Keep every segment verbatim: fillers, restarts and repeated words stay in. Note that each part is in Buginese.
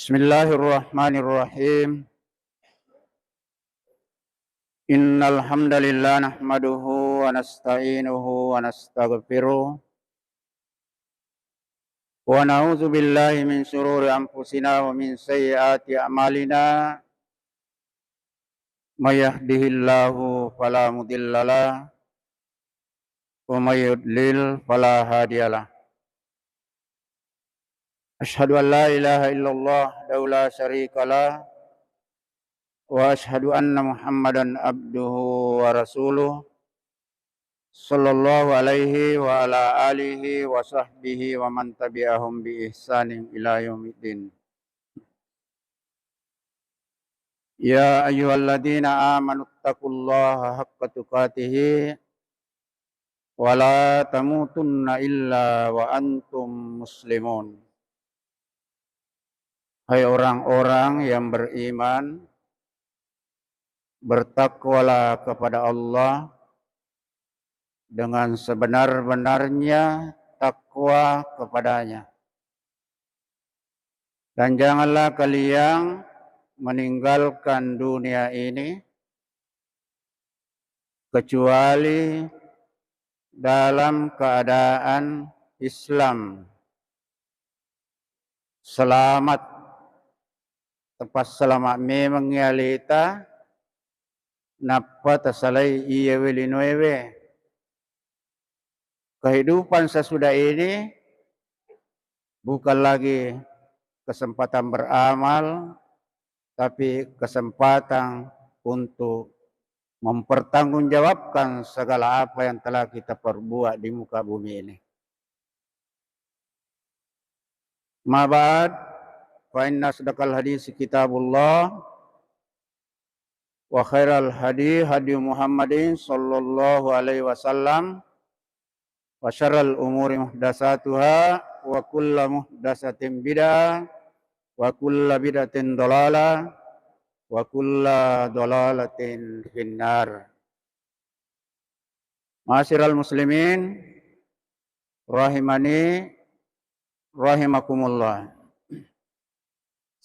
بسم الله الرحمن الرحيم. إن الحمد لله نحمده ونستعينه ونستغفره ونعوذ بالله من شرور أنفسنا ومن سيئات أعمالنا. من يهده الله فلا مضل له ومن يضلل فلا هادي له. أشهد أن لا إله إلا الله وحده لا شريك له وأشهد أن محمدا عبده ورسوله صلى الله عليه وعلى آله وصحبه ومن تبعهم بإحسان إلى يوم الدين. يا أيها الذين آمنوا اتقوا الله حق تقاته ولا تموتن إلا وأنتم مسلمون. Hai orang-orang yang beriman, bertakwalah kepada Allah dengan sebenar-benarnya takwa kepada-Nya. Dan janganlah kalian meninggalkan dunia ini kecuali dalam keadaan Islam. Selamat, tapassalama' memengngi aleta, nappa tasalai iyewe linoewe. Kehidupan sesudah ini bukan lagi kesempatan beramal, tapi kesempatan untuk mempertanggungjawabkan segala apa yang telah kita perbuat di muka bumi ini. ما بعد، فإن أصدق الحديث كتاب الله، وخير الهدي هدي محمد صلى الله عليه وسلم، وشر الأمور محدثاتها، وكل محدثة بدعة، وكل بدعة ضلالة، وكل ضلالة في النار. Ma'asyiral muslimin, rahimani, rahimakumullah.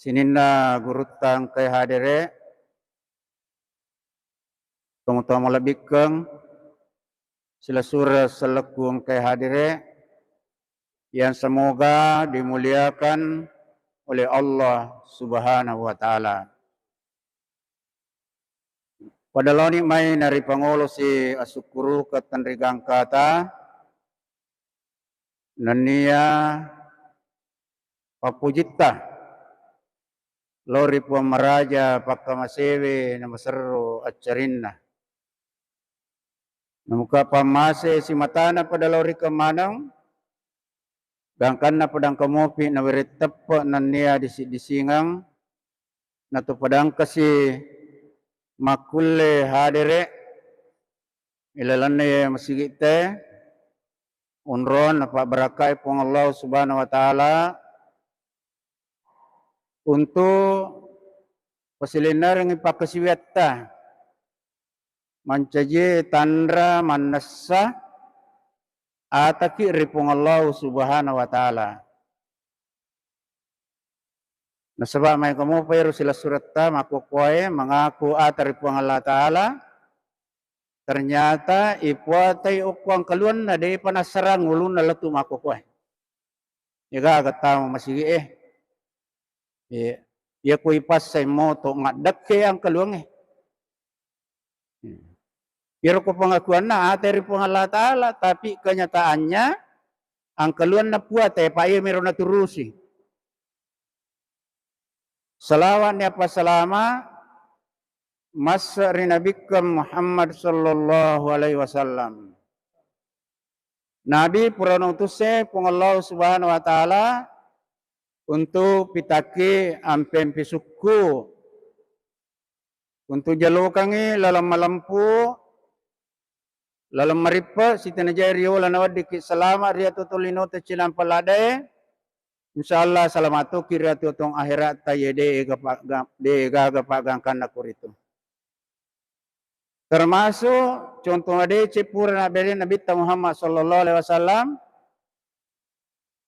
Sininna gurutta engkae hadere, tomatoa malebbikkeng, silessureng sellekku engkae hadere, yang semoga dimuliakan oleh Allah Subhanahu wa Ta'ala. Pada laoni mai naripangolosi asukkurukeng tenri gangkata, nennia pappujitta lao ri Puang Maraja pakkamasewe namaserro accarinna. Namuka pammase simatana pada lao ri kemaneng, gangkanna padangka mopi nawereng teppe nennia disi-disingeng, natu padangkasi makkulle hadere ilalenna iye masigi'te, onrong napabbarakkai Puang Allah Subhanahu wa Ta'ala untuk pasilennerengngi pakkasiwiatta, mancaji tanra mannessa ataki ri Puang Allah Subhanahu wa Ta'ala. Nasaba maega mopa ero silessuretta makkokkoe mangaku ata ri Puang Allah Ta'ala, ternyata ipuatai okko angkaluanna depa nassarang ulunna lettu makkokkoe. Ega gaga tama masigi e. Iya. Iya ko ipassai moto ngaddekke angkaluangnge. Iyaro ko pengakuanna ate ri Puang Allah Ta'ala, tapi kenyataannya angkaluanna puate pa iya mero naturusi. Salawat ni apa salama massa ri Nabikkeng Muhammad sallallahu alaihi wasallam. Nabi pura nautusse Puang Allah Subhanahu wa Ta'ala untuk pitakki ampeng pisukku, untuk jalokangngi laleng malempu, laleng marippe, sitenajai riola naweddikki salama ri atuo tolino teccinang palladae, insyaallah salama tokki ri atuo tong akhiratta ye de gaga pa-, ga-, de gaga paggangkanna koritu. Termasuk contoh madeceng pura nabbere Nabitta Muhammad sallallahu alaihi wasallam,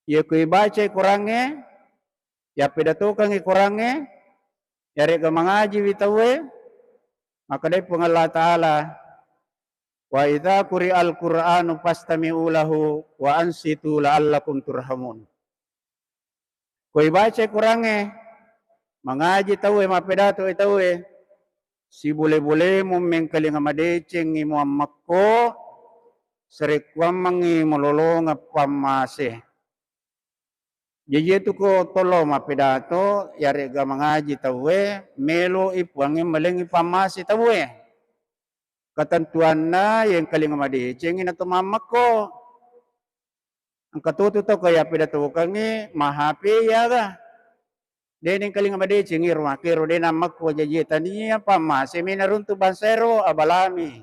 iya ku ibacai Korangnge, Yappidatokengngi Korangnge, yaregga mangajiwi tauwe, makkedai Puang Allah Ta'ala, "Wa idza quri'al Qur'anu fastami'u lahu wa ansitu la'allakum turhamun." Ko ibacai Korangnge, mangaji tauwe, mappidato tauwe, sibole-bolemu mengkalinga madecengngi muammekko, sarekkuammengngi malolongeng pammase. Jaji iyatu ko tollo mappidato, yaregga mangaji tauwe, melo'i Puangnge malengngi pammase tauwe. Ketentuanna, yengkalinga madecengngi nato mammekko. Engka totu tau ko yappidatokengngi, mahape yaga. De nengkalinga madecengngi ro makkero, de nammekko jaji tania pammasemi naruntu bangsaero, abalami.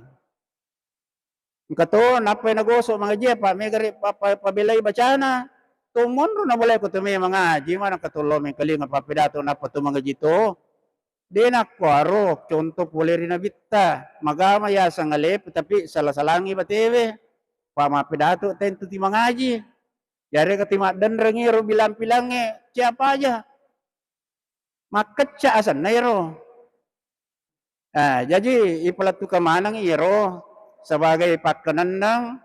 Engka to nappai nagosok mangaji, apa mega re pa-, pa-, pabelai bacana. To monro nabolai ko to me mangaji, mana engka to lo mengkalinga pappidato nappa to mangaji to. De nakkuaro contoh pole ri nabitta. Magama yaseng alepe, tapi sala-salangi batewe. Pa mappidato tentu ti mangaji. Yarega ti maddenrengi ro bilang-pilangnge, siapa aja. Makkecca asenna ero. Ah, jaji ipalettukeng maneng iyaro sebagai pakkenenneng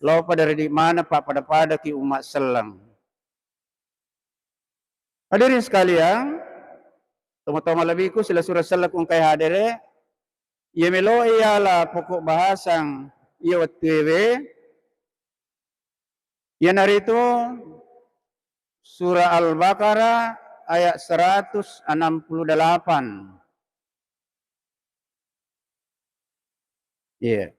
lao pada ridi maneng pappada-padaki umma selleng. Hadirin sekalian, tomatoa malebbiku, sila sureng sellengku engkae hadere, iya meloe yala pokok bahasang iya wettuewe, iyanaritu Surah Al-Baqarah ayat seratus enam puluh delapan. Iya.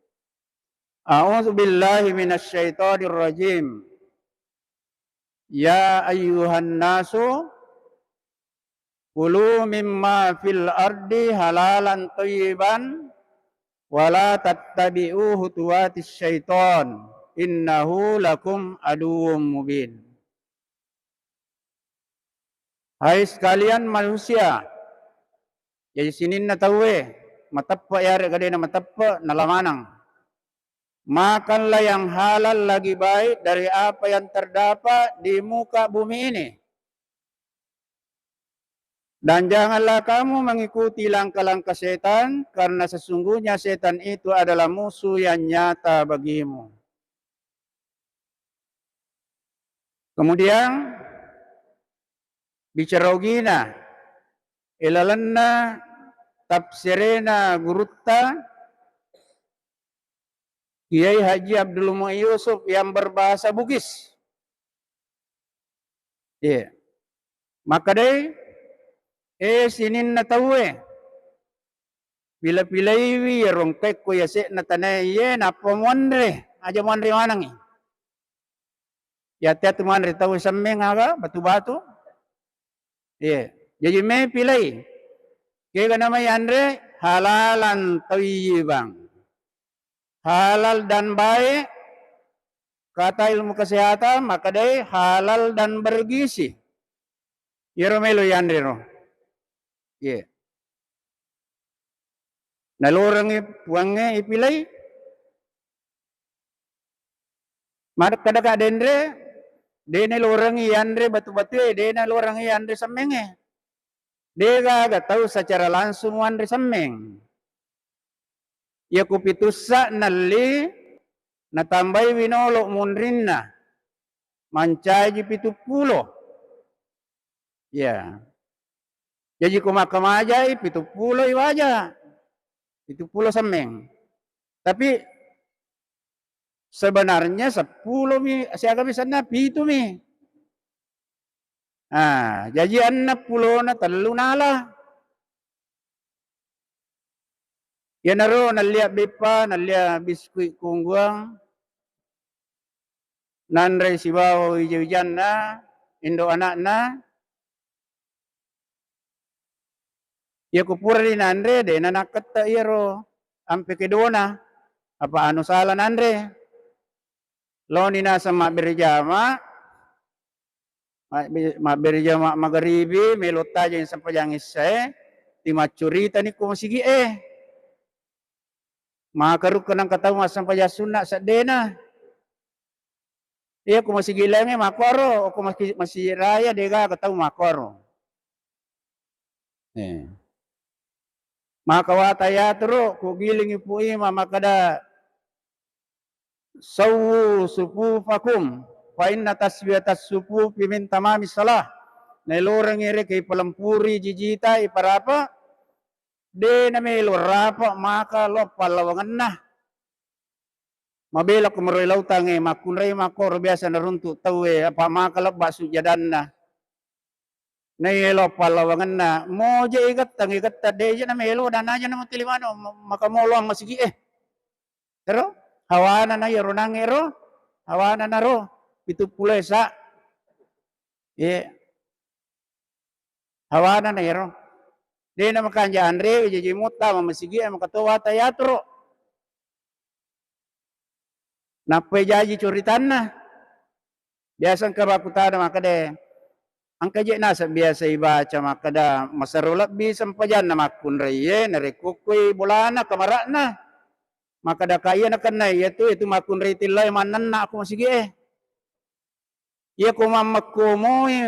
A'udzu billahi minasy syaithanir rajim. Ya ayyuhan nasu kulu mimma fil ardi halalan thayyiban wa la tattabi'u khutuwatis syaiton innahu lakum aduwwum mubin. Hai sekalian manusia, jadi sininna tauwe, mateppe' yarega dena mateppe', nala maneng. Makanlah yang halal lagi baik dari apa yang terdapat di muka bumi ini. Dan janganlah kamu mengikuti langkah-langkah setan, karena sesungguhnya setan itu adalah musuh yang nyata bagimu. Kemudian, bicara ogina, ilalenna tafsirena gurutta, Kiai Haji Abdul Muin Yusuf yang berbahasa Bugis. Iya. Makkedai, eh, sininna tauwe, pila-pilaiwi iyaro engkae ko yase'na tanae iye, nappa muanre, aja muanre manengngi. Yate-ate muanre tau semmeng aga, batu-batu. Iya. Jaji me pilai. Kega namai anre halalan thayyibang. Halal dan baik, kata ilmu kesehatan, makkedai halal dan bergizi. Iyaro melo yanre ro. Iya. Nalorengngi puangnge ipilai. Makkeda ka denre, de nalorengngi yanre batu-batue, de nalorengngi yanre semmengnge. Degaga tau secara langsung wanre semmeng. Iya ku pitussa nelli, natambai winolo munrinna, mancaji pitu pulo. Iya. Jaji ku makkamajai pitu pulo i waja. Pitu pulo semmeng. Tapi sebenarnya seppulo mi, siaga mi senna, pitu mi. Ah, jaji enneng pulona tellu nala. Iyanaro nellia beppa, nellia biskuit kungguang, nanrei sibawa wija-wijanna, indo ana'na. Iya ku purani nanre, de na nakkette iyaro ampe kedona, apa anu sala nanre. Laoni naseng mabbere jama, mabbe-, mabbere jama magaribi, melo tajeng sempajang issae, timaccuritani ko masigi'e. Makarukka nengka tau massempajang sunna seddena. Iya ko masigi laingnge makkoro, ko masi-, masigi raya degaga tau makkoro. Eh. Maka wata yatoro, ko gilingi Pu Imam makkeda, "Sawwu sufufakum, fa inna taswiyatas sufufi min tamamis shalah." Naelorengngi rekeng ipalempuri jijita, iparapa, de namelo rapa maka lo pallawangenna. Mabela ko mero lautangnge, makkunrai makkoro biasa naruntu tauwe, apa maka lebba sujjadanna. Naelo pallawangenna, moje igettang, igettang, deje namelo, dan aja namuttili manu, ma-, maka moloang masigi e. Ero, hawana na iyaro nangnge ero, hawana naro, pitu pulo esa. Ye. Hawana na ero. De namakanja anre, jaji muttama masigi e, maka to wata yatoro. Nappai jaji coritanna. Biasa engka bakkutana makkeda, engka je naseng biasa ibaca makkeda, masero lebbi sempajanna makkunraiye, narekko koi bolana kamara'na. Makkeda ka iya nakennai, iyatu, itu makkunrai tillae mannenna ko masigi e. Iya ko mammekkomoi,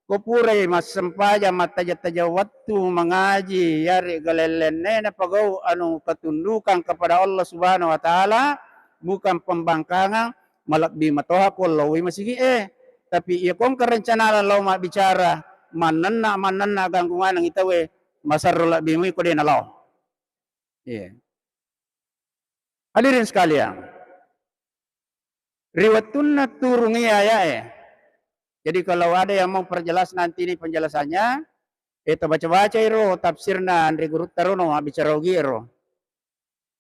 ko purai massempajang, mattajeng-tajeng wettu, mangaji, yarega lain-lainna napagau anu ketundukan kepada Allah Subhanahu wa Ta'ala, bukan pembangkangan, malebbi matoha ko laoi masigi e. Tapi iya ko engka rencana lao mabbicara, mannenna, mannenna ganggu maneng itawe, maserro lebbi mui ko de nalao. Iya. Hadirin sekalian, ri wettunna turungi aya'e. Jadi kalau ada yang mau perjelas nanti ini penjelasannya, eh, tabaca-baca iro tafsirna anre gurutta rono mabbicara ogi ero.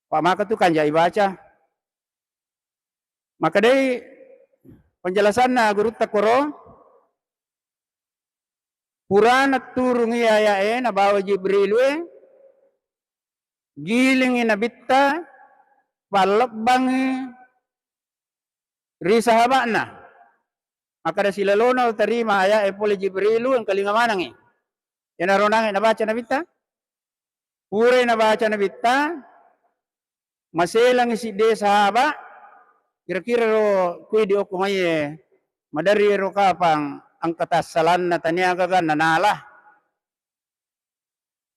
Pak maka tu kan jai baca. Maka dei penjelasanna gurutta koro, purana turungi aya'e nabawa Jibrilu e, gilingi Nabitta, pallebbangi ri sahaba'na. Makkeda, "Silalona utarima aya'e pole Jibrilu, engkalinga manengngi." Iyanaro nangnge nabaca Nabitta. Purai nabaca Nabitta, maselangi sidde sahaba, kira-kira ro kui di okko maiye, maderri ro kapang engka tassalanna tania gaga nanala.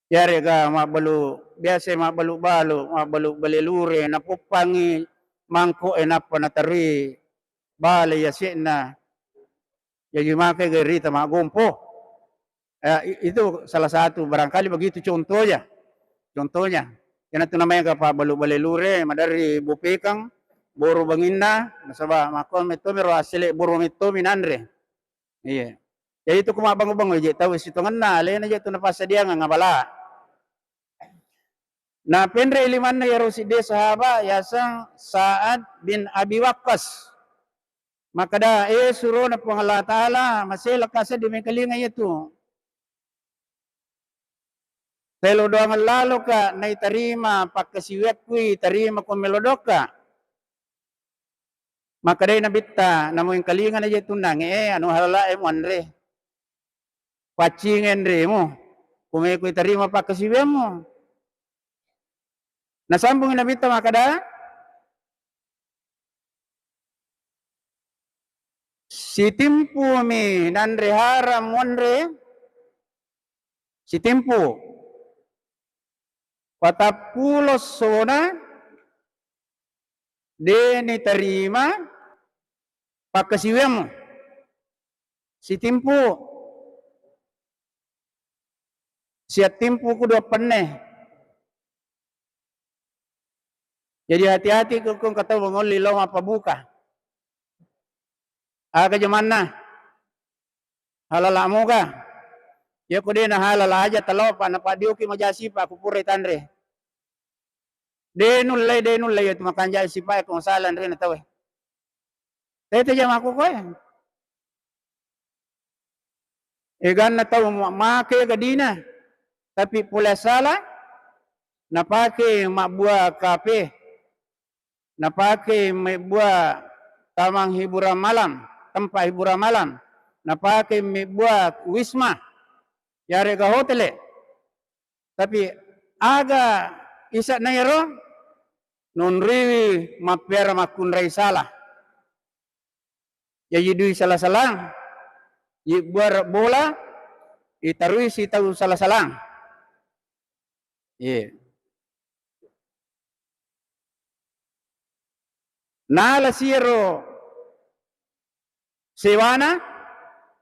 Yarega mabbalu, biasa mabbalu-balu, mabbalu bale lure, napoppangi mangko e nappa natarui bale yase'na. Jaji makai ga rita maggompo. Eh, i-, itu salah satu, barangkali begitu contohnya. Contohnya, iyanatu namaega pabbalu bale lure, maderri bopekang, boro banginna, nasaba makko mettomi ro assele boro mettomi nanre. Iya. Jadi itu ko mabbango-bango je tau sitongenna, alena je tu napassadiangang abala. Na penre limanna iyaro sidde sahaba yaseng Sa'ad bin Abi Waqqas. Makkeda, "Eh, surona Puang Allah Ta'ala, maselaka seddi mengkalinga iyatu. Telo doang laloka naitarima pakkasiwiakku, tarima ko melo doka." Makkedai Nabitta, "Namo engkalinga na je tunnange, eh, anu halala e muanre. Paccing enremu, kumeko tarima pakkasiwiammu." Nasambungi Nabitta makkeda, "Sitimpumi nanre haram monre, sitimpu. Patappulo essona de nitarima pakkasiwiammu. Sitimpu, siattimpu ku dua penne." Jadi hati-hati ko engka tau mangolli lao mappabuka. Aga jamanna? Halala moga. Iya ko de na halala aja talo pa napaddioki maja sipa ku purai tanre. De nullei, de nullei iyatu makanja sipa e ko masala anrena tauwe. Tete jamaku koe. Eganna tau ma-, make gadina, tapi pole sala, napake mabbua kafe, napake mabbua tamang hiburan malam, tempat hiburan malam, napake mabbua wisma, yarega hotele. Tapi aga ise'na iyaro? Nonriwi mappiara makkunrai sala. Jaji dui sala-salang, ibuara bola, itarui si tau sala-salang. Iya. Nala siro sewana,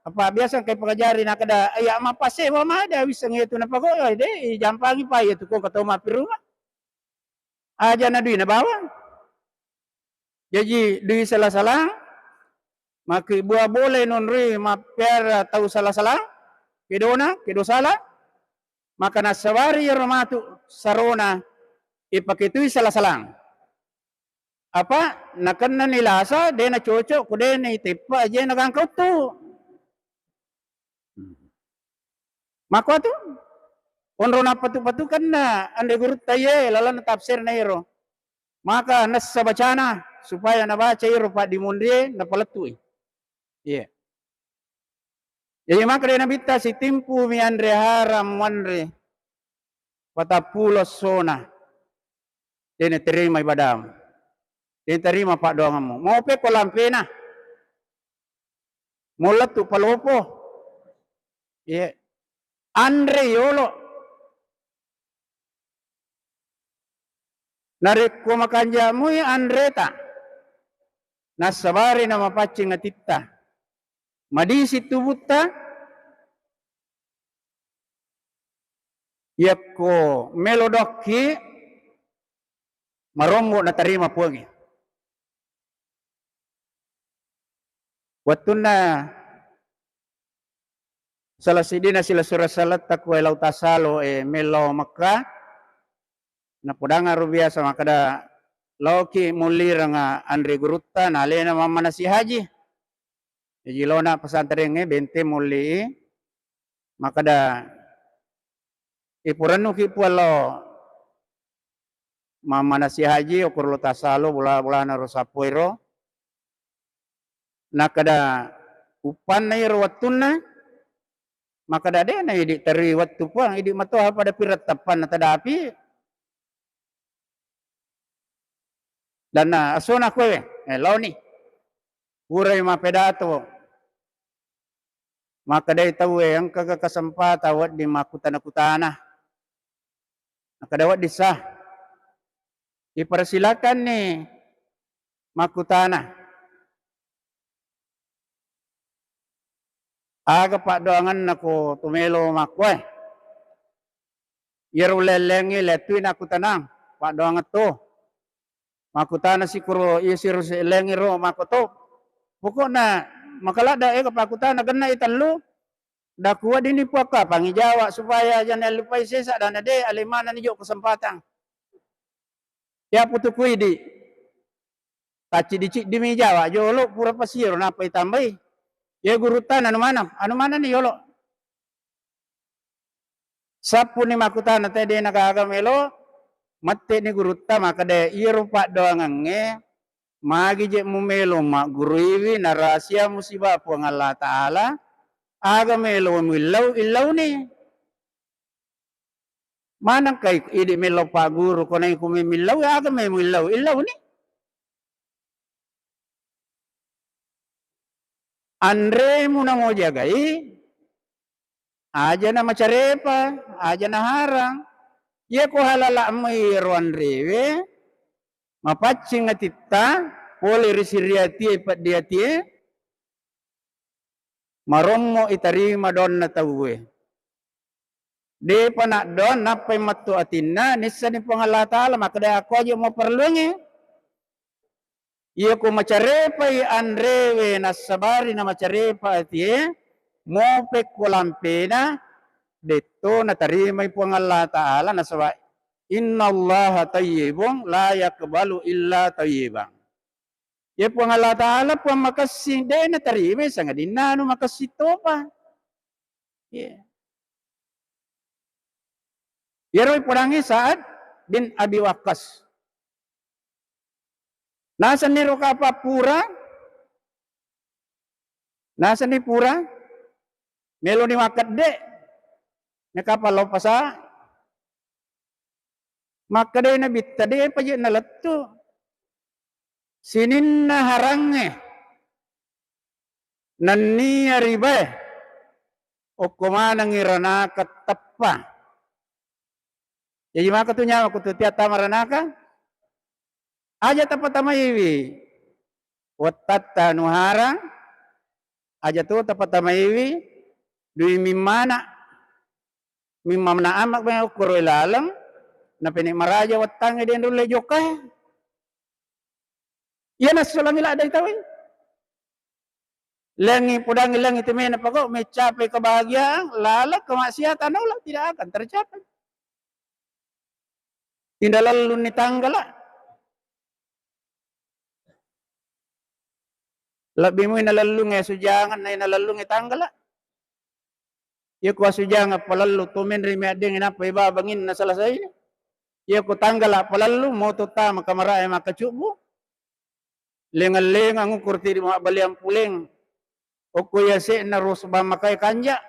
apa biasa engka ipakajari, nakkeda, "Iya, mappasewa mada wisseng iyatu napagau, de ijampangi pa iyatu ko engka tau mappirunga." Aja na dui na bawang. Jaji dui sala-salang, makkibua bola nonroi mappiara tau sala-salang, kedona, kedo sala, maka nassabari iyaro matu sarona ipaketui sala-salang. Apa nakennani lasa, de nacocok, ko de naiteppa, aja nagangka uttu. Makkuatu, onro nappatu-patukenna anre gurutta iye lalenna tafsirna iyaro. Maka nessa bacana, supaya nabaca iyaro paddimonrie, napalettui. Iya. Jaji makkeda Nabitta, "Sitimpumi anre haram muanre patappulo essona, de naterima ibadamu, de naterima paddoangemmu. Mopekko lampena, molettu palopo, iya, anre yolo." Narekko makanjamui anreta, nassabari namapaccing atitta, madisi tubutta, yakko melo dokki, marombo natarima Puangnge. Wettunna sala siddina silessureng saletta kuwae lao tasalo, e, mello Mekka, napodangaro biasa makkeda, "Laoki mullireng anre gurutta, na alena mammanasi haji." Jaji laona pesantrengnge Benteng mulli, makkeda, "Ipurennuki Puang lao mammanasi haji, okoro lo tasalo, bola-bolana ro sappoiro." Nakkeda, "Uppanna iyaro wettunna?" Makkeda, "De na idi terri wettu Puang, idi matoha pada piretteppanna tadapi." Danna asona kowe, eh, laoni. Purai mappedato. Makkedai tauwe, "Engkaga kesempatan wedding makkutana-kutana?" Makkeda, "Wedding sa." Ipersilakanni makkutana. Aga paddoangenna ko to melo makkuae? Iyaro uleng-lengnge lettui nakkutanang paddoangeng to. Makkutana sikuro iya siro se-, lengngero makko to. Pokokna makaladda ega pakkutana genna i tellu. Dakku weddinni puakkapangi jawab supaya aja nallupai sesa dana de ale manenni jo kesempatan. Iya putuku idi. Tacciddi-ciddimi jawab jolo pura pasiro nappa itambai. Iya gurutta anu maneng, anu manenni yolo. Sappuni makkutana te de nagaga melo, mette'ni gurutta makkeda, "Iyaro paddoangengnge magi je mumelo magguruiwi narasia musiba Puang Allah Ta'ala, aga melo millau illauni." Manengka ik-, idi mello pagguru, ko naiko memillau, aga memillau, illauni. Anremu namo jagai, aja na macarepa, aja na harang. Iya ko halala mai ro anrewe, mapaccing atitta, pole ri siri atie, peddi atie, marommo itarima donna tauwe. Depa naddoang nappai mettu atinna, nissani Puang Allah Ta'ala makkeda, "Akko aja moparelluangnge." Iya ko macarepai anrewe nassabari na macarepa atie, mopekko lampena, detto natarimai Puang Allah Ta'ala, nasaba, "Innallaha thayyibun la yaqbalu illa thayyiban." Iya Puang Allah Ta'ala Puang makessing, de natarimai sangadinna anu makessing topa. Iya. Iyaro ipodangngi Sa'ad bin Abi Waqqas. Nasenni ro kapang pura, nasenni pura, meloni makkedde, na kapang lao pasa. Makkedai Nabitta, depa je nalettu. Sininna harangnge. Nennia ribae okko manengngi ranaka teppa. Jaji maka tu nyawa ku tu tia tama ranaka, aja tapatamaiwi wettatta nuhara, aja to tapatamaiwi dui mimmana, mimmana amak me okkoro laleng, napene maraja wettangnge de nulle jokka. Iya nassolangi ladde tauwe. Lengi pudangi lengi temena pako mencapai kebahagiaan, laleng kemaksiatan, Allah tidak akan tercapai. Inda lellunni tanggala. Lebbi mui nalellungnge sujangan, na nalellungnge tanggala. Iya ko asujanga palallu to menri meaddeng nappa iba banginna selesai. Iya ko tanggala palallu moto tama kamarae makkacubbu. Lengang-lengang ukur tidi mabbaliang puleng. Okko yase'na ros bammakai kanja.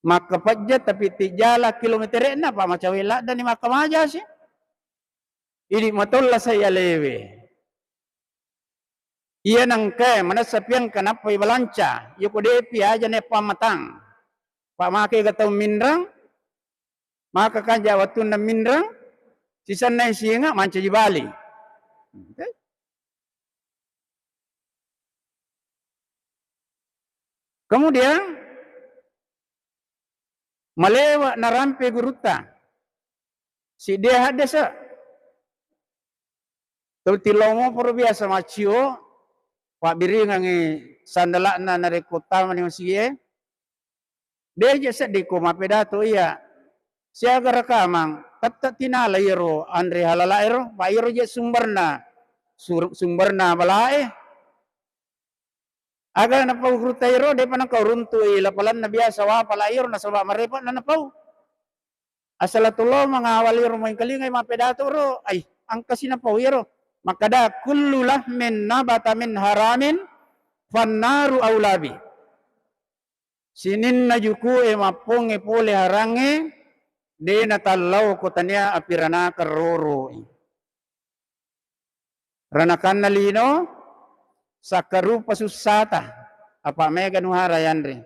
Makkapajja tapi tijjala kilometere'na pa macawe laddani makkamaja si. Idi matolla sai alewe. Iya nengkae manessa piangka nappai balanca, yoko depi aja ne pammatang. Pak make ga tau minrang, maka kanja wattunna minrang, sisenna singa mancaji bali. Kemudian malewa narampe gurutta. Siddia haddese. Tau tillau moporo biasa maccio, pabbiringangngi sandala'na narekko tamani masigie. Deje seddi ko mappedato iya. Siaga rakamang tette tinala iyaro anre halala ero, pa iyaro je sumberna, sur-, sumberna balae. Aga napau gurutta iyaro, depa nengka uruntu'i lapalanna biasa wapala iyaro nasaba marepa na napau. Asala tulo mangawali ro maingkalingai mappedato ro, ai, angkasi napau iyaro. Makkada, "Kullu lahmin nabata min haramin fannaru aulabi." Sininna jukue mappongnge pole harangnge, de natallau ko tania api ranaka roroi. Ranakanna lino, sakkarupa sussata, apa mega nuhara yanre.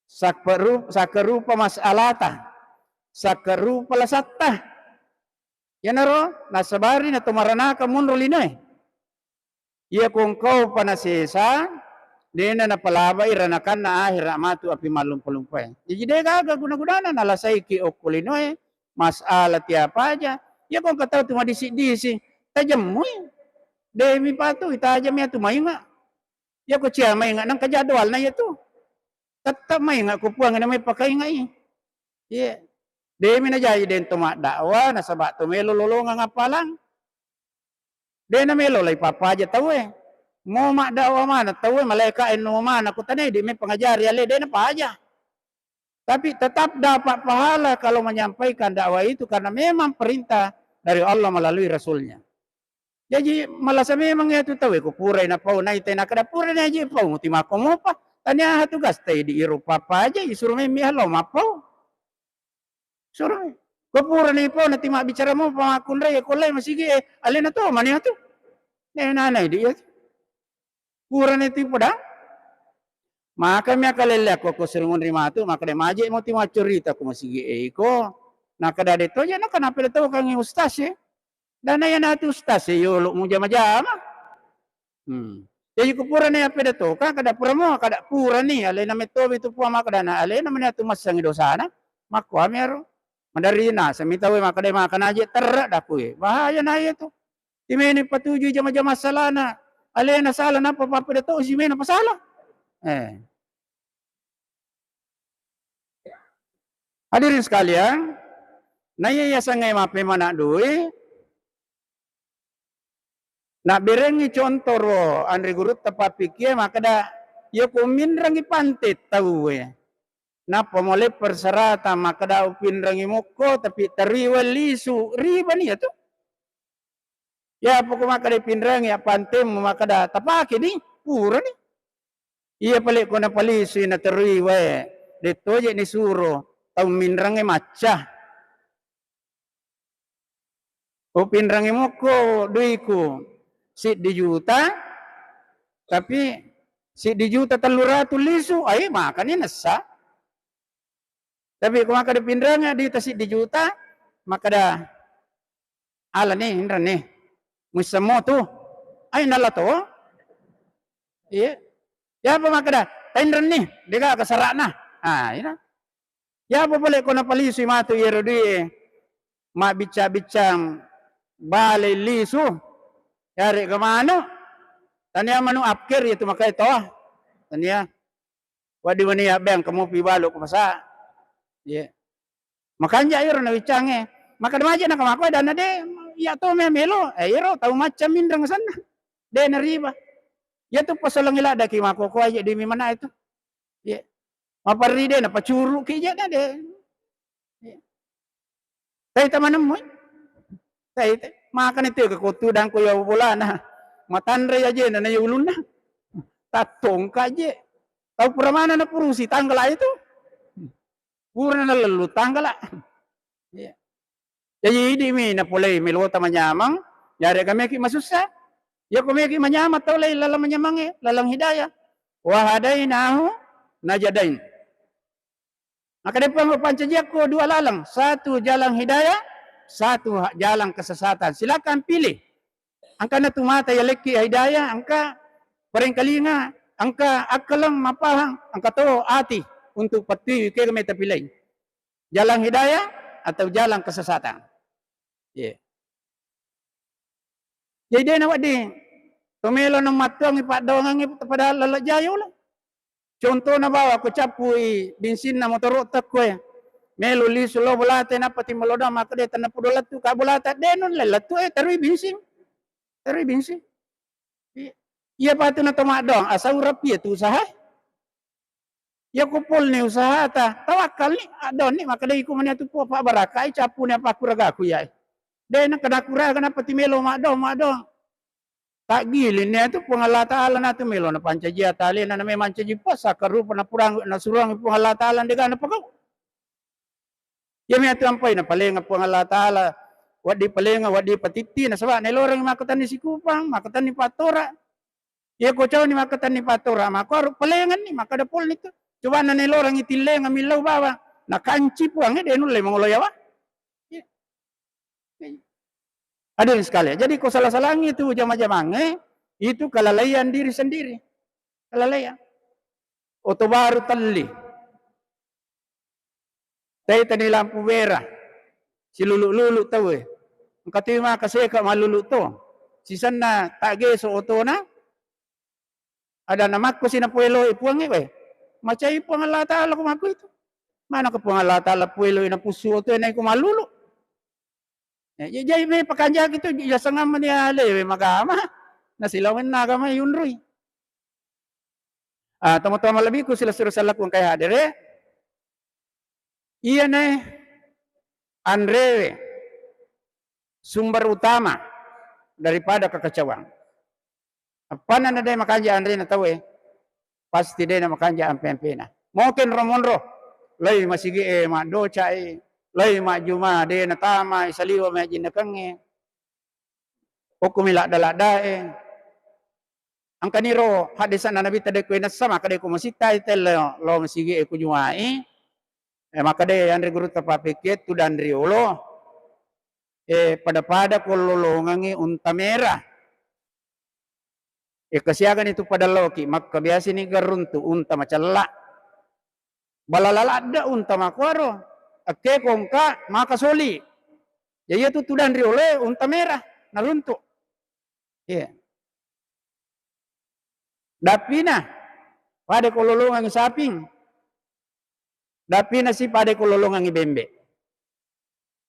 Sakkaru-, sakkarupa masalata, sakkarupa lasatta. Yanaro nasabari na to maranaka monro linoe. Iya ko engkau pa nasesa, dena napalabai ranakanna ahera matu api mallumpa-lumpae. Jaji de gaga guna-gunana nalasaiki okko linoe, masalah tiapa aja. Iya ko engka tau tu madisi-disi, tajemmui. De mi patu itajami atu mainga. Iya ko cia mainga nangka jadwalna iya tu. Tetap mainga ko Puang na mai pakaingai. Iya. De mi najaji dento maddakwa nasaba to melo lolongang apalang. De namelo lai pappaja tauwe. Mo maddakwa mana tauwe, malaeka enno mana ko tane di me pangajari ale de napaja. Tapi tetap dapat pahala kalau menyampaikan dakwah itu karena memang perintah dari Allah melalui Rasulnya. Jaji malasa memang iya tu tauwe ko purai napau naita nakada purani aje pau muti makko mopa. Tania tugas tai di iru pappaja isuru memmi halo mappau. Suroi. Ko purani pau nati mabbicara mopa makkunrai ko lai masigi e alena to mani atu. Ne nanai di iya tu. Purani tu podang. Maka mi akalelle ko ko suru munri matu maka de maje mo ti maccurita ko masigi e iko. Nakada de to ja nakana pele to kangi ustaz e. Dana iya natu ustaz e yolo mujama-jama. Hmm. Jaji ko purani appedatoka kada pura mo kada purani alena mettomi tu Puang makkadana alena mani atu massangi dosana. Makkuami aro. Maderri naseng mi tauwe makkeda makkana aje terre dakue. Bahaya na iya tu. Timeni patujui jama-jama salana. Alena sala nappa pappedato si mena pasala. Eh. Hadirin sekalian, naiya yasengnge mappemana dui, nabberengngi contoh ro anre gurutta pappikkie makkeda, iya ko minrangi pante tauwe, nappa mole persyaratan makkeda upinrangi mokko, tapi teriwe lisu, riba ni iya tu. Iya poko makkeda pinrangi appantemmu makkeda tapake ni, purani. Iya pale ko napalisui naterui wae, de toje nisuro tau minrangnge macca. Upinrangi mokko duiku siddi juta, Tapi siddi juta tellu ratu lisu, ai makani nessa. Tapi ko makkeda pinreng duita siddi juta, makkeda alani inrenni. Muissemmo tu. Ai nalla to. Iya. Yapa makkeda, tainrenni, dega kasarana. Ah, ina. Yapa pole ko napalisui matu iyaro dui e, mabbiccang-biccang bale lisu, yarega manu, tania manu apkir itu makai to, tania. Wadi wani abeng kamu pi balu ko masa. Ye. Makanja iro nawiccange. Makkeda maje na kamako dana de, iya to me melo. Eh, iro tau macca minreng sanna. De nariba. Iya tu pasolangi ladaki mako ko aje demi mana itu. Ye. Maparri de na pacuru ki je na de. Ye. Taita manemmui. Taita. Makana itu ke kotu dan ko ya bolana. Matanre aje na na ulunna. Tattongka je. Tau pura mana na purusi tanggal itu. Pura na lellu tanggala. Iya. Jaji idi mi napolei melota manyamang, yarega meki masussa. Yako meki manyamang tau lai lalang manyamangnge, lalang hidayah. Wa hadainahu najadain. Maka depa pancajiakko dua lalang, satu jalan hidayah, satu ha-, jalan kesesatan. Silakan pilih. Engka na tu mata yalekki hidayah, engka parengkalinga, engka akkaleng mapahang, engka to ati untuk pettui kega meta pilih. Jalan hidayah atau jalan kesesatan. Iya. Jadi dena wedding to melo na mattuangi paddoangangi padahal lala jayo lah. Contohna bawa ko cappui binsinna motoro'ta koe. Melo lisu lo bolata nappa timmelodang makkeda tenna pudo lettu ka bolata de nulle lettu e tarui binsing. Tarui binsing. I-, iya patu na to maddoang asau rapi tu usaha. Iya ko polni usahata, tawakkalni, addaunni, makkeda iko mani atu Puang, pabbarakai cappuni apa kuragaku iyae. De na kena kuraga nappa timelo maddoang, maddoang. Taggilinni atu Puang Allah Taala natu melo na pancajia talena na memang caji puasa karupa na purang na suruang Puang Allah Taala dega na pagau. Iya mi atu ampai na palenga Puang Allah Taala, waddi palenga, waddi patitti, nasaba neloreng makkatenni sikupang, makkatenni pattora. Iya ko cauni makkatenni pattora, mako aru palenganni, makkada polni tu. Coba na nelorengi tillenga millau bawang, na kanci Puang e de nulle mangolo yawa. Iya. Hadirin sekalian, jadi ko salah-salangi itu jama-jamangnge, itu kelalaian diri sendiri. Kelalaian. Oto baru telli. Taitani lampu merah. Silulu-lulu tau e. Engka tu maka seka malulu to. Sisenna taggeso otona. Ada namakko sina pueloi Puang e, weh. Macai Puang Allah Taala ko makko itu. Mana ke Puang Allah Taala pueloi na pusu oto e na iko malulu. Ya, ya, jadi me pakanjaki tu ya sangam dia lewe magama. Nasilawen agama yunrui. Ah, tomatoa malebbiku silessureng sellaku engkae hadere. Iyana anrewe sumber utama daripada kekacauan. Apana na de makanja anrena tauwe, pasti de na makanja ampe-ampena. Moken ro monro, lai masigi e maddoca e, lai majjuma de na tama e saliwa majinnakengnge. Okkumi ladda-ladda e. Engkaniro haddesanna Nabitta de ko inessa, maka de ko masittai telle lo masigi e ku jumai. E, maka de yanre gurutta papekkiettu dan riolo. E, pada-pada ko lolongengi unta merah. E, kasiagani tu pada loki, makka biasini garuntu unta macella. Balala ladde unta makuaro. Akkeko engka maka soli. Ya, iya tu tudang rioloe unta merah, naruntu. Iya. Dappina, pada ko lolongengi saping. Dappina si pada ko lolongengi bembe.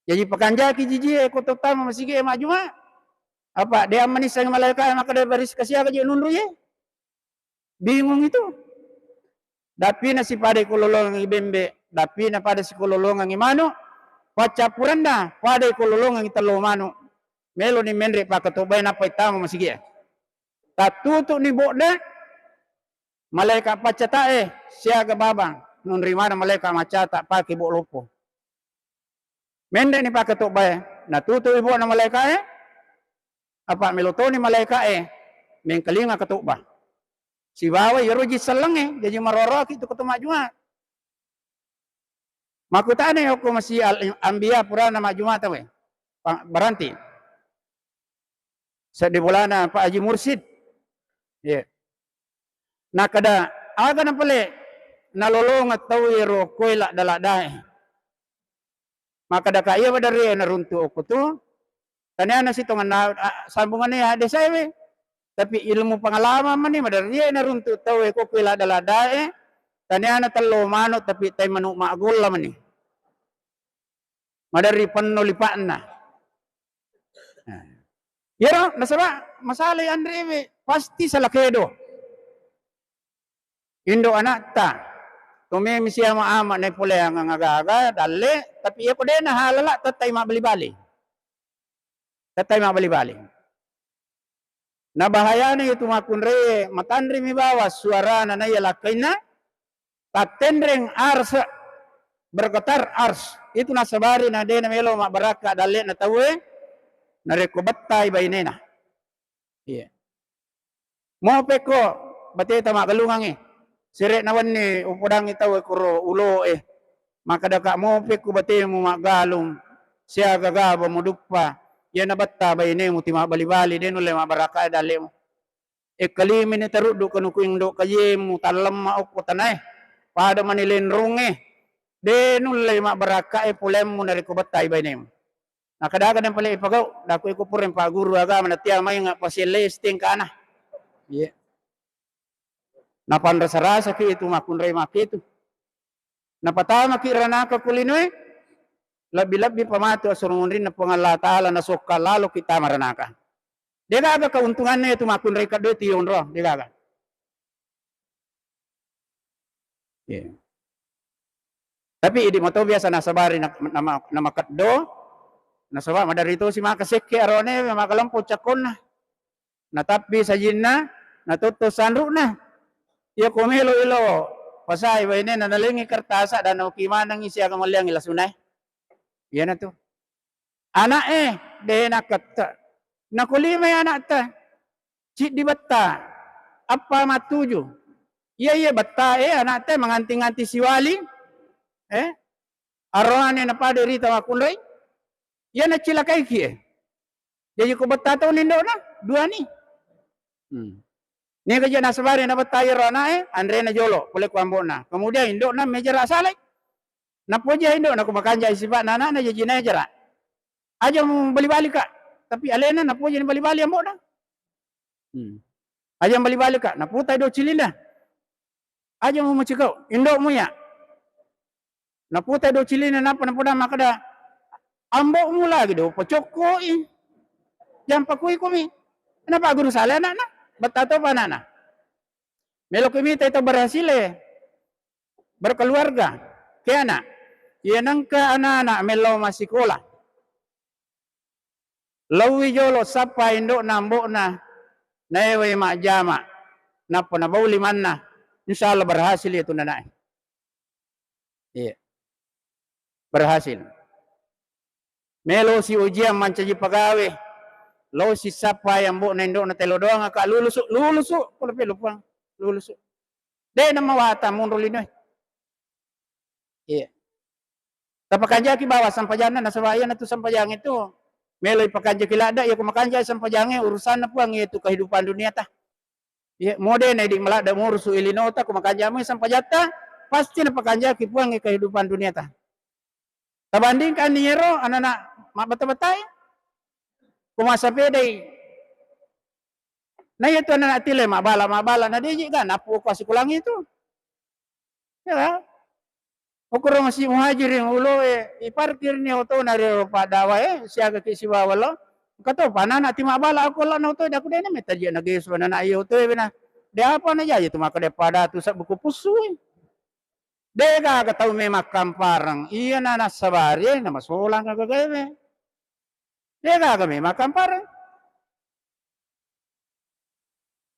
Jaji pakanjaki jijie ko tottama masigi e majjuma. Apa de ammanissengi malaika e makkeda baris kasiaga je nunru ye. Bingung itu. Dappina si pada ko lolongengi bembe, dappina pada si ko lolongengi manu, paccappurenna pada ko lolongengi tello manu. Melo ni menre pakatobbae nappa ittama masigi e. Tattutu ni bodda, malaika paccata e siaga babang, nunri mana malaika maccata pake bo loppo. Menre ni pakatobbae, natutu ibona malaika e, apa melo toni malaika e mengkalinga katobba. Sibawa iyaro ji sellengnge, jaji maroroaki tu ko to majjuma. Makkutanai okko Masjid Al Anbiya purana majjuma tauwe. Pa-, baranti. Seddi bolana Pak Haji Mursyid. Iya. Nakkeda, aga na pale nalolongeng tau ero okkoe ladda-laddae. Makkeda ka iya maderri naruntu okko tu, taniana sitongenna, a, sambunganna ya desa ewe. Tapi ilmu pengalaman mani maderri naruntu tau e ko okkoe ladda-laddae, taniana tello manuk tapi tai manuk maggolla mani. Maderri penno lipa'na. Nah. Iyaro nasaba masalai anre ewe pasti salah kedo. Indo anakta. Tomemi siama ama naipoleangang aga-aga dalle, tapi iya ko de nahalala tettai mabbali-bali. Tettai mabbali-bali. Na bahayana itu makkunrai matanrimi bawa suarana naiya lakkainna, tattenreng ars, bergetar ars. Itu nasabari na de namelo mabbarakka dalle'na tauwe, narekko bettai bainena. Iya. Mopekko bateta maggalungangngi. Sere'na wenni upodangngi tau e koro ulo e. Makkedaka mopekko batemu maggalung siaga gaba muduppa. Iyana betta bainemu ti mabbali-bali de nulle mabbarakka dalle'mu. E kalimini taruddu kanuku indo kajemu tallemma okko tanae. Pada mani lenrungnge. De nulle mabbarakka e polemmu narekko bettai bainemu. Nakkeda aga na pale ipagau, daku iko pura pagguru agama na tia mainga pasielle S T engkana. Iya. Napanrasa-rasaki itu makkunrai makkitu. Napatamaki ranaka kulinoe, lebbi-lebbi pamatu assurung munrinna Puang Allah Ta'ala nasokka laloki tama ranaka. Degaga keuntunganna itu makkunrai keddo itu yonro, degaga. Iya. Tapi idi mato biasa nasabari na-, nama-, namakeddo, nasaba maderri tosi maka sekke arone, maka lompo cakkonna. Natappi sajinna, natotto sanrukna. Iya ko melo ilo pasai bainena nalengi kertasa dan nauki manengi siaga malliangi lasunae. Iyana tu. Ana'e de nakette. Nakulimai ana'ta. Ciddi betta. Appa mattuju. Iya, iya betta e ana'ta manganti-nganti siwali. Eh? Aroane napada rita makkunrai. Iya nacilakaiki e. Jaji ko betta toni indo'na, duani. Hmm. Niga je nasabari na betta iyaro ana'e, anrena jolo, pole ko ambo'na. Kemudian indo'na mejara salai. Napoji indo'na ko makanja sifa'na ana'na jaji naejara. Aja mubali-bali ka. Tapi alena napoji bali-bali ambo'na. Hmm. Aja bali-bali ka. Naputai do cilina. Aja mu macikau. Indo'mu ya. Naputai do cilina napa napoda makkeda, "Ambo'mu lagi do pacokkoi. Jampa kui kumi." Napa guru sale ana'na? Betta topa ana'na. Meloki mitai tau berhasil e. Berkeluarga. Ke anak. Iya nengka anak-anak melo massikola. Laowi jolo sappa indo'na ambo'na naewai majjama. Nappa nabau limanna. Insya Allah berhasil itu nanae. Iya. Berhasil. Melosi ujian mancaji pagawe. Laosi sappai ambo'na indo'na telo doang aka lulusu, lulusu, pole pe lupang, lulusu. De namawata munro linoe. Iya. Tapakanjaki bawa sampajanna nasaba iyanatu sampajang itu melo ipakanjaki ladda, iya ko makanja sampajangnge urusanna Puang, yaitu kehidupan duniata. Iya, mode na idi maladda murusu ilinota ko makanja mui sampajatta, pasti napakanjaki Puangnge kehidupan duniata. Tabandingkan ni ero anana mabbata-batai, ko massapedai. Na iya tu anana tile mabbala-mabbala na deji ga nappu ko asikulangi tu. Ya. Okoro masi muhajirin ulo e, iparkir ni oto na ri paddawa e, siaga ki sibawa lo. Kato panana ti mabbala aku lo na oto e, daku dena metaji na gesu anana iya oto e bena. De apa na jaji tu maka de pada tu sa buku pusu e. De gaga tau me makkampareng. Iya na nassabari e, na masolang gaga gawe. De gaga me makkampareng.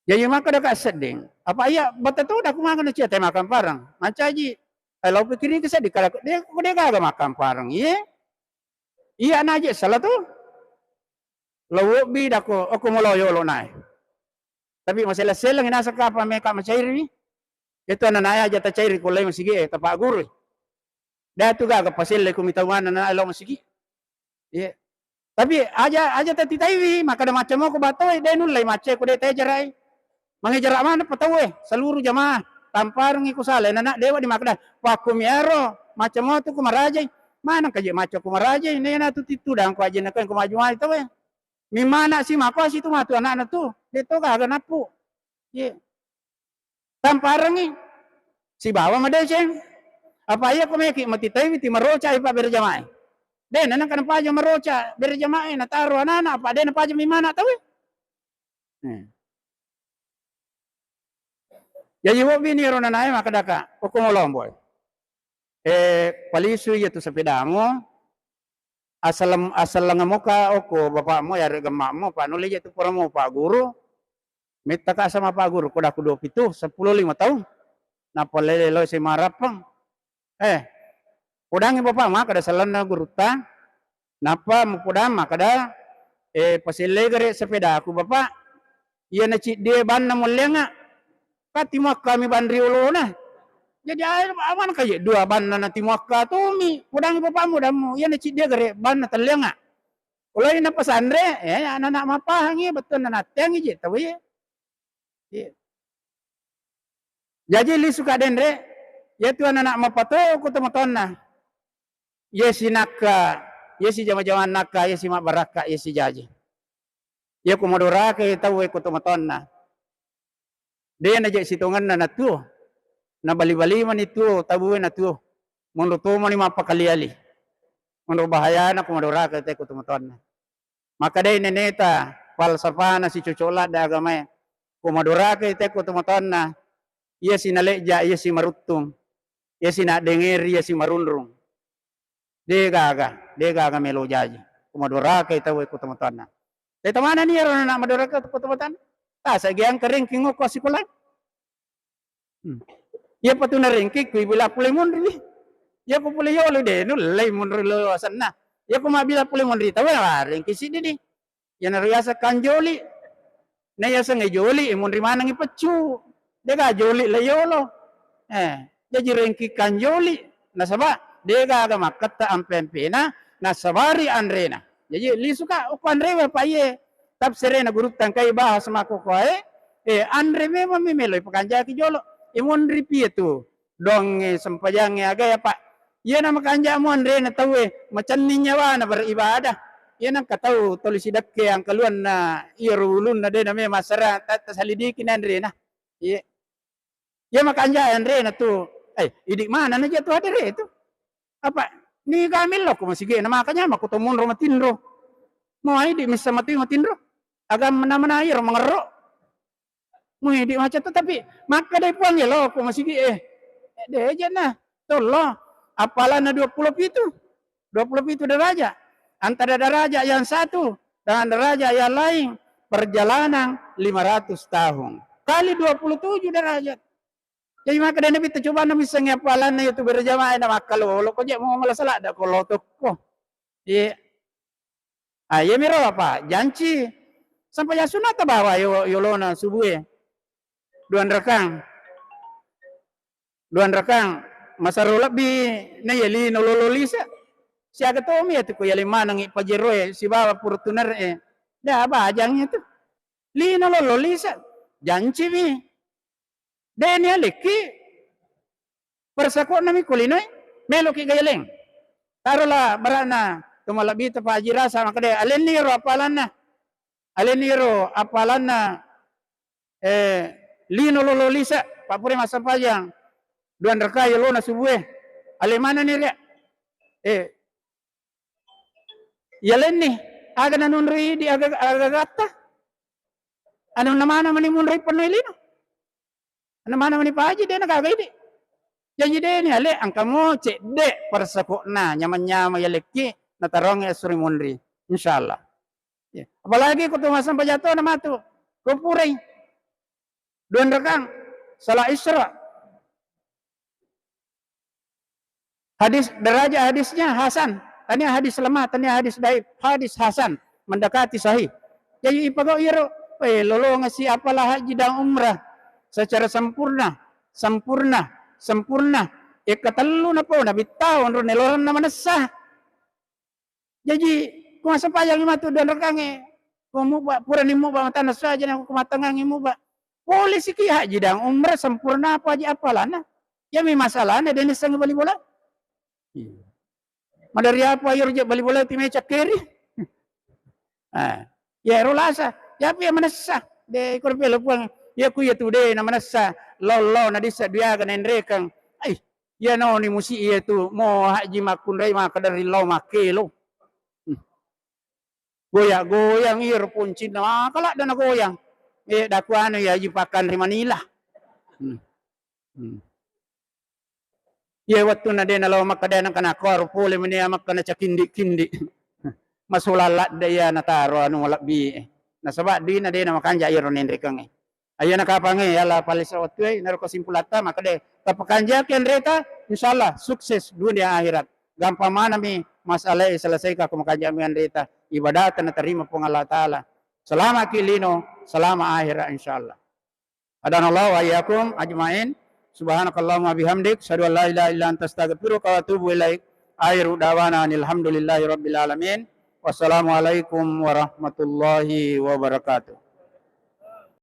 Jaji makkeda ka sedding, apa iya bata toda ku mangga nacia te makkampareng. Mancaji, eh, lao pikiring ke sedding, kala de, de gaga makkampareng. Iye. Iya naje salah tu. Lao wobbi dako, oko molo yolo nae. Tapi masella-sellengngi naseng kapang meka macairiwi. Itu anak-anak aja tacairi ko lai masigi e, tapagguru. Datu gaga paselle ko mitau mana anak lao masigi. Iya. Tapi aja, aja tatitaiwi, makkeda macca moko battoe, de nullei macca ko de taejarai. Mangejara mana pataue, seluruh jamaah, tamparungi ko sala, nana dewa di makkeda, pakko miaro, macca motu ko marajai. Mana kaje macca ko marajai, nena tu titu dangko aja nakeng ko maju mai taue. Mimana si mako si tu matu anakna tu, de to gaga nappu. Iya. Tamparengngi sibawa madeceng. Apa iya ko meki matitaiwi ti maroca ipa berjamaah. De, nanang kana paja maroca berjamaah nataro anana apa de napaja mimana tawe. Hmm. Jaji wobbi ni ro nanae makkeda ka, okko molombo. Eh, palisu iya tu sepedamu, Asal-, asallengngemoka okko bapakmu yarega emmakmu, pa nulle je tu puramu pagguru, mettaka sama pagguru, kodaku dua pitu, seppulo lima taung, nappa lele lo si marappang. Eh, podangi bapak makkeda sellenna gurutta, nappa mupodang makkeda, eh, pasellegere sepedaku bapak, Iyana ciddie banna molleanga. Ka timuakka mi banri olona. Jadi, a-, aman kaje dua banna na timuakka tomi. Podangi bapakmu dammu. Iyana ciddie gare banna telleanga. Olai napasanre, eh, anak-anak mapahangi, bettuanna natteangi je tau ye. Iya. Jaji lisu ka denre, iyatu anak-anak mapatoko tomatoanna. Iya si nakka, iya si jama-jamanna nakka, iya si mabbarakka, iya si jaji. Iya ko madorakai tauwe ko tomatoanna. De naje sitongenna natuo. Nabali-bali mani tuo, tabue natuo. Monro tomani mappakali-ali. Monro bahayana ko madorakai tauwe ko tomatoanna. Makkedai neneta, falsafana si cocok ladde agamae. Ko madorakai tauwe ko tomatoanna, iya si nalejja, iya si maruttung, iya si naddengeri, iya si marunrung. De gaga, de gaga melo jaji. Ko madorakai tauwe ko tomatoanna. Teta manani ero anak madoraka ko tomatoanna? Tasa giang kerengking ko sikola. Hmm. Iya patu narengke ku ibila pole monri. Iya ku pole yolo de nullei monri lo asenna. Iya ku mabila pole monri tau warengke siddi di. Iya nariasa kanjoli. Na iya sengnge joli, eh, monri manengi peccu. Dega joli le yolo. Eh, jaji rengke kanjoli. Nasaba dega aga makketta ampe-ampena nasabari anrena. Jaji lisuka okko anrewe pa iye. Tafsirena gurutta engkai bahas makkukkue, eh, anre memang mi meloi pakanjaki jolo. Eh, monri pi tu donge sempajangnge agae apa? Iyana makanja'mu anrena tauwe macenning nyawana beribadah. Iyana engka tau toli sidekke angkaluanna iyaro ulunna de name massara ta-, tasalidiki na anrena. Iye. Iya makanja anrena tu, eh, idi mana na jatu hadere tu. Apa ni kami lo ko masigi na makanya mako to monro matinro. Mo idi missa mati matinro. Agam mana mana iro mangerro. Mo idi macam tu tapi makkadai puang ya lo ko masigi eh. Eh, de aja na. Tollo. Apalana dua puluh pitu. Dua puluh pitu derajat. Antara derajat yang satu dengan derajat yang lain perjalanan lima ratus tahun. Kali dua puluh tujuh derajat. Jadi maka dena bitta coba na missengngi appalanna itu berjamaah na makkalolo ko je mau malah salah dak ko lotokko. Iya. Ah, iya miro apa? Janci. Sampai ya sunat bawa yo yolona subuh ya. Dua rekang. Duanrekang, masero lebbi na iya lino lolo lise. Siaga tomi iya tu ko yaleng manengngi Pajero e sibawa Fortuner e. Da bajang iya tu. Lino lolo lise. Janci mi. De ni alekki. Persako'na mi ko linoe. Meloki ga yaleng. Tarola bara'na to malebbi ta Pak Haji Rasa makkeda alenni ro appalanna. Alenni ro appalanna eh, lino lolo lise, pappure massempajang, duanrekai yolona subue, ale manenni ria, eh, yalenni, aga nanunrui di aga-, agagatta, anu namana mani munrui pennoi lino, anu mana mani paji dena gaga idi, jaji deni ale, angka mo cedde persako'na, nyamang-nyamang yalekki, natarongngi assuri munri, insyaallah. Ya. Apalagi ko tu massempajang tona matu, ko purai. Duanrekang, salat Isra. Hadis, derajat hadisnya hasan. Tania hadis lemah, tania hadis daif. Hadis hasan, mendekati sahih. Jadi ipagau iro Pae lolongeng si apala haji dan umrah secara sempurna, sempurna, sempurna. Ekka tellu napau Nabitta onro neloranna manessa. Jaji, ko masapajangi matu dua rakaangnge, ko muba, purani muba matanna saja na ko matangangi muba. Pole siki haji dan umrah sempurna apa haji apalana. Iyami masalahna de nissengngi bali bola. Iya. Madari apa iyaro je bali bola ti mecakkeri? Ah, iyaro lasa. Iyapi iya manessa. De ikor pelo puang. Iya ku iya tu de na manessa. Lao-lao na dissa duyaga na enrekeng. Ai, iya noni musi iya tu mo haji makkunrai makkeda ri lao makkelo. Hmm. Goyang-goyang iyaro poncinna. Ah, kala dana goyang. Eh, daku anu iya haji pakkanre Manila. Hmm. Hmm. Iya wettunna de nalao makkeda nengka nakkoro pole meni iya makkeda nacakindi-kindi. Masolang ladde iya nataro anu malebbi. Nasaba duina de namakanja iyaro nenrekengnge. Ayo nakapangnge yala palessa wettue, naro kesimpulatta makkeda tapakanjaki anreta, insyaallah sukses dunia akhirat. Gampang manami masalae selesaikan ko makanjami anreta. Ibadata naterima Puang Allah Taala. Selamaki lino, selama akhirat insyaallah. Hadanallahu wa iyyakum ajmain. Subhanakallahumma bihamdik, asyhadu an la ilaha illa anta, astaghfiruka wa atubu ilaik. Akhiru da'wana anil hamdulillahi rabbil alamin. Wassalamualaikum warahmatullahi wabarakatuh.